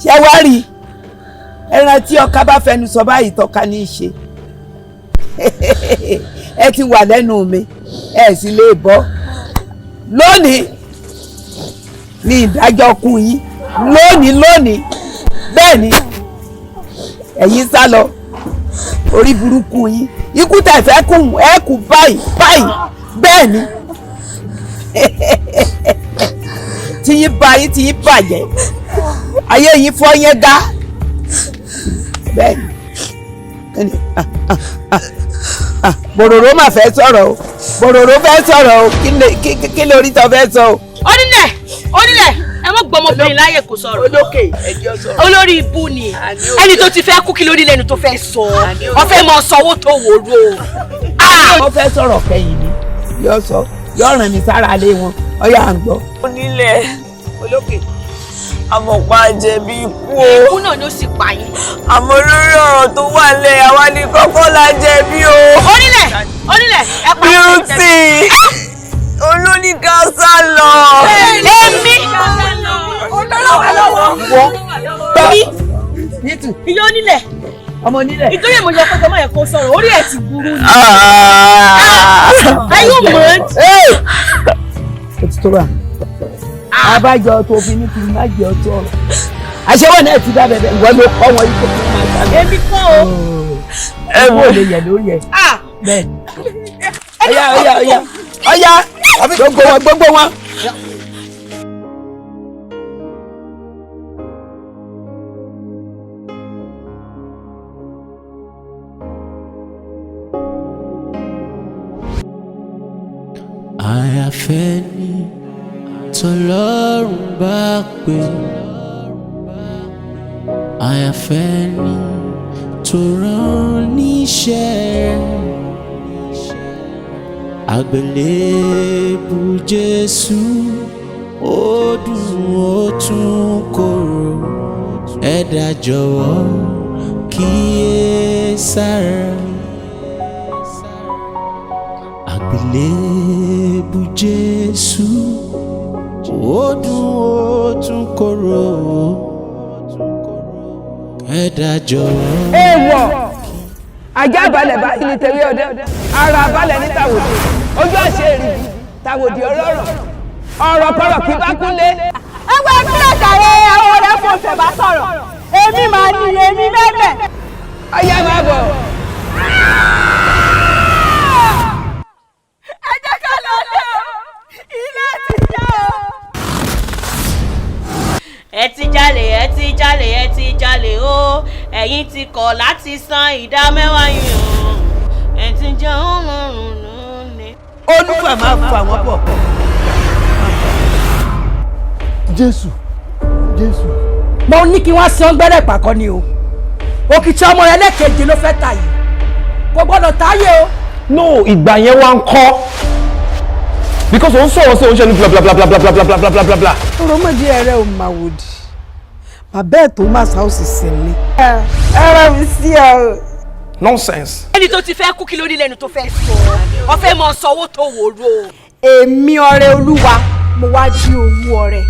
Ṣé wá rí ẹran tí ọká bá fẹnu sọ báyìí tọ́ka ní í ṣe. Ẹ ti wà lẹ́nu mi, ẹ sì lè bọ́ lónìí ní ìdájọ́ kú yín lónìí lónìí. Bẹ́ẹ̀ ni ẹ̀yin sá lọ, orí burúkú yín, ikú tẹ̀ fẹ́ kù ẹ kú báyìí báyìí. Bẹ́ẹ̀ ni tí yín bá yín, tí yín bàjẹ́, ayé yín fọ́ yẹn gá. Bẹ́ẹ̀ ni bòròró mà fẹ́ sọ̀rọ̀ o, bòròró fẹ́ sọ̀rọ̀ o, kí lórí tó fẹ́ sọ o. Onílẹ̀, onílẹ̀, ẹ mọ̀ gbọmọbìnrin láyè kó sọ̀rọ̀. Olókè ẹjọ́ sọ̀rọ̀. Olórí ibú ni ẹni tó ti fẹ́ kú, kí lórí lẹ́nu tó fẹ́ sọ? Ọ fẹ́ mọ sanwó tó wòrò. Wọ́n fẹ́ sọ̀rọ̀ kẹ́yìn ni yọ sọ, yọ ràn mí sára lé wọn, ọyà à ń gbọ́. Onílẹ̀. Olókè. Àmọ̀pá jẹ̀bi ikú o. Ikú náà ni ó sì pa yín. Àmọ́ lórí ọ̀rọ̀ tó wà lẹ̀, àwa ni kọ́kọ́ la jẹ̀bi o. Onílẹ̀, onílẹ̀, ẹ pa. Beauty olóníkà sá lọ. Èmi. Wọ́n nítù. Ìyá onílẹ̀. Ọmọ onílẹ̀. Ìtòrí èmo jẹ́ pé kọ́mọ yẹn kó sọ̀rọ̀, orí ẹ̀ ti burú ni. Are you mad? Ó ti tó bá abájọ tó fi ní kí n má jẹ ọtọ ọ̀rọ̀ àṣẹwọ náà ti dá bẹbẹ, ìwọ ló kọ́ wọn ikú kí wọn máa sá lọ. Èmi kọ́ o. Ẹ wo lè yẹ lórí ẹ. Bẹ́ẹ̀ ọyá ọyá ọyá ọyá, gbogbo wọn, gbogbo wọn. Àyàfẹ́ ni tọlọ́run bá pè, àyàfẹ́ ni tó rán níṣẹ́ rẹ̀. Àgbélébù Jésù, ó dùn, ó tún korò. Ẹ̀dá jọ̀wọ́ kíyè sára. Àgbélébù Jésù, ó dùn, ó tún korò. Ẹ̀dá jọ̀wọ́. Èèwọ̀! Ajá balẹ̀ báyìí ní tẹ̀wé ọdẹ, ara balẹ̀ ní tàwòdì, ojú àṣẹ èrìgì tàwòdì, ọlọ́rọ̀ ọ̀rọ̀ kọ̀rọ̀ kí bá kúnlé. Ẹgbẹ́ ìpínlẹ̀ jàre, àwọn ọ̀rẹ́ fò fẹ̀ bá sọ̀rọ̀, èmi máa ní èmi mẹ́mẹ́. Ọyá, máa bọ̀. Ẹ jẹ́ ká lọ lé o, ilé ti yá o. Ẹ ti jalè, ẹ ti jalè, ẹ ti jalè o. Ẹ̀yin ti kọ̀ láti san ìdá mẹ́wàá yìí o. Ẹ ti jẹ́ Ọlọ́run lónìí. Olúfà máa fà wọ́n bọ̀. Jésù, Jésù. Mo ní kí wọ́n san gbẹ́rẹ́ pàkọ́ ni o. Òkìtì ọmọ rẹ lẹ́ẹ̀keje ló fẹ́ ta yìí, kò gbọ́dọ̀ táyé o. No, ìgbà yẹn wá ń kọ́ because òun sọ̀rọ̀ sí òun ṣe ní bla bla bla bla bla bla bla bla bla bla bla. Ọ̀rọ̀mọdé ẹ̀rẹ́ ò máa wòdì, bàbá ẹ̀ tó máa sá òsì sí ni. Ẹ rẹ mi sí ọ. Nonsense. Ẹni tó ti fẹ́ kú, kí lórí lẹ́nu tó fẹ́ sọ? Ọ fẹ́ mọ sanwó tó wòrò. Èmi ọrẹ olúwa, mo wá jí owó ọrẹ.